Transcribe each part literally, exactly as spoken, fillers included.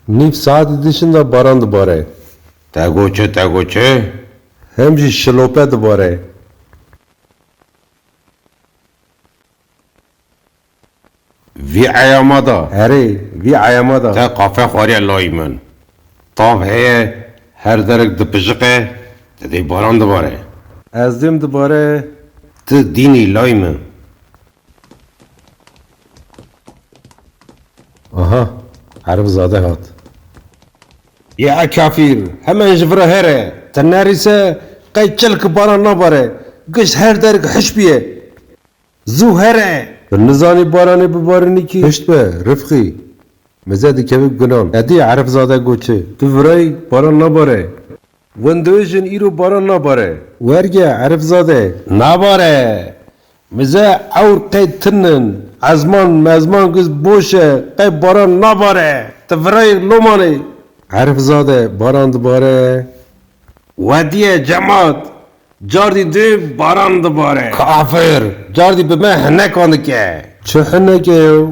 Nîv saetî dişin de baran dibare. Te got çi, te got çi? Hem jî şilope dibare. Vî eyama de. Erê, vî eyama de. Te qafe xwariye layî min. Tav heye, her derek dipijiqe, te dê baran dibare. Ez dêm dibare. Tu dînî layî min. Aha, Erifzade hat. Ya kafir, hemen ji vira here. Te nerîse, qey çilk baran nabare. Giş her derek hişk bûye. Zû here! Tu nizanî baranê bibarinî kî? Pişt be, Rifqî. Mize dikevî gunan. Edî Erifzade got çi? Tu virayî baran nabare. Win dibêjin îro baran nabare. Werge Erifzade. Nabare! Mize ewr qey tinin. Ezman mezman giz boş e. Qey baran nabare. Tu virayî lomanê. Erifzade baran dibare. Wediye cemat. Cardî dê baran dibare. Kafir! Cardî bi me hinekan dike. Çi hineke yew?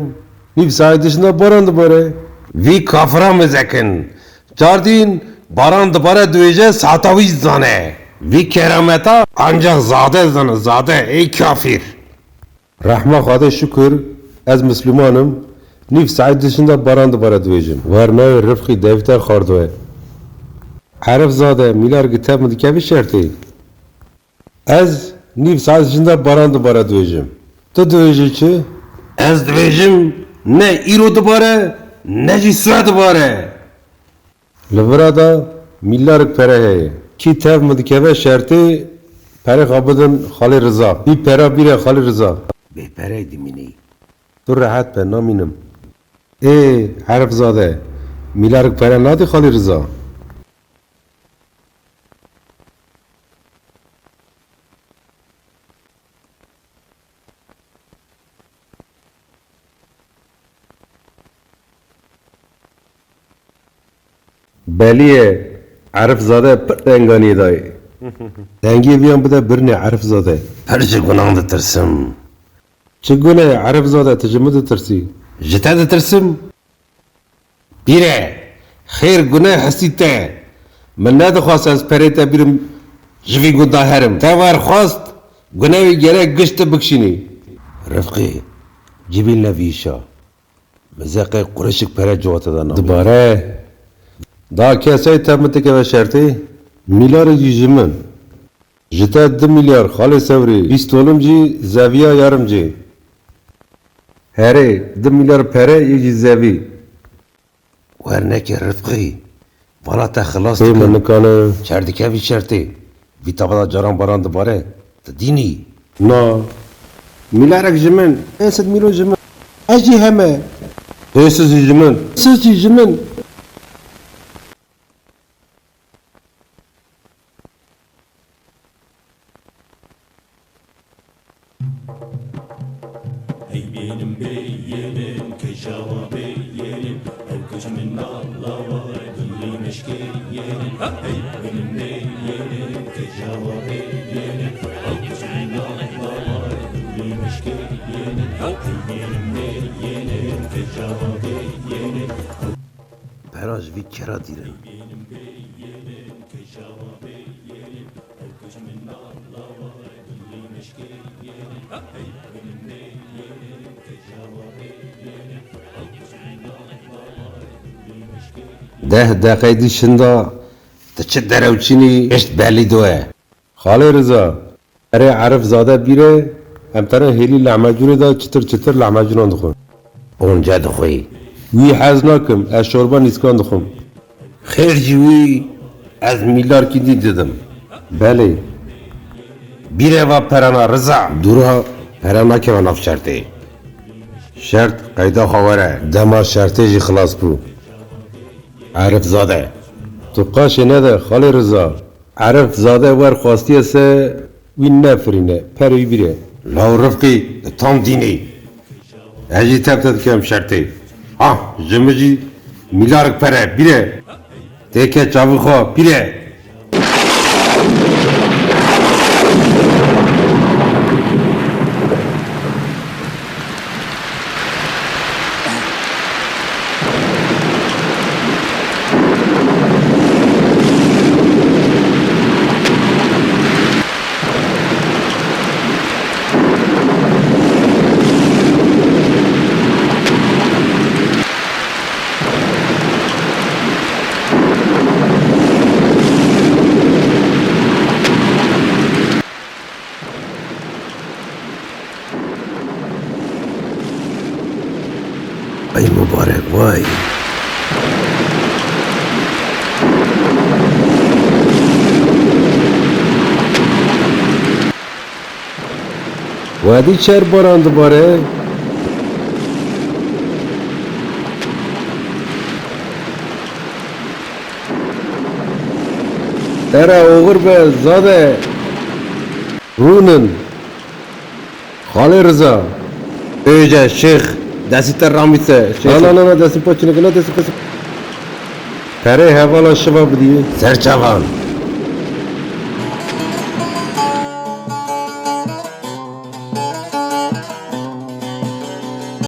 Nîv saet dişinde baran dibare. Vî kafira mizekin. Cardîn baran dibare dibêje saeta wî zane. Vî kerameta ancak zade zane, zade, ey kafir. Rehma Xwedê şukur, ez Mislûman im, nîv saet dişinde baran dibare dibêjim. Wer newê Rifqî devî te xardoye. Erifzade, mîlarkî tev min dikevî şertê. Ez nîv saet dişinde baran dibare dibêjim. Tu dibêjî çi? Ez dibêjim, ne îro dibare, ne jî swe dibare. Li vira de mîlarik pere heye. Kî tev min dikeve şertê, perê xwe bidin Xalê Riza. Vî pera bîre Xalê Riza. Bê perey dimînî. Tu rehet be, namînim. Ê, Erifzade, mîlarik pere nadî Xalê Riza? Belî ye, Erifzade pir tenganiyê dayê. Dengê viyan bide birinê Erifzade. Pir ji gunan ditirsim. Çi gune ye Erifzade, tu ji min ditirsî? Ji te ditirsim. Pîre, xêr gune hestî te. Min nedixwast ez perê te bîrim ji vî gunda herim. Te wer xwast, gune wî gerek giş tu bikişînî. Rifqî, cibîn ne vî îşa. Mize qey qurişik pere civate de namî. Dibare. Da kesey te min dikeve şertê? Mîlarik jî ji min. Ji te du milyar Xalê Sewrî, pîstolim jî zeviya yarim jî. Herê, du milyar pere yê jî zevî. Werneke Rifqî, vala te xilas Hê dikin. Min nikane. Çer dikevî şertê. Vî tava de caran baran dibare. Tu dînî. Na. Mîlarek ji min. Pênc sed mîlo ji min. Ez jî heme. Pênc sed jî ji min. Pênc sed jî ji min. Hey benim beyenim, keşava beyenim. Ew kiç min na laway, dilî meşke yenim. Hey benim beyenim, keşava beyenim. Ew kiç min na laway, dilî meşke yenim. Hey benim beyenim, keşava beyenim. Pera ji vî kera dîrin. Deh deqey dî şinda, tu çi derew çînî, pişt belî do ye. Xalê Riza, erê Erifzade bîre, em tene hêlî lehmecûnê de çitir çitir lehmecûnan dixwin. Once dixwî. Wî hez nakim, ez şorba nîskan dixwim. Xêr jî wî, ez mîlarkî dî didim. Belê. Bîre va perana Riza. Dûra pera nakeve nav şertê. Şert qeyda xwe were. Dema şertê jî xilas bû. Erifzade. Tu qaşê nede, Xalê Riza. Erifzade wer xwastiye se wî nefirîne, perê wî bîre. Law Rifqî, tam dînî. Ez jî tev te dikem şertê. Ha, ji min jî mîlarik pere, bîre. Têke çavî xwe, bîre. Ay mubarek vay. Wedî çer baran dibare. Ere oxir be zade. Rûnin. Xalê Riza. Êce şêx. Destî te ramîte. Na na na na, destî paçineke na, destî paçineke. Perê hevala şiva bidî. Serçavan.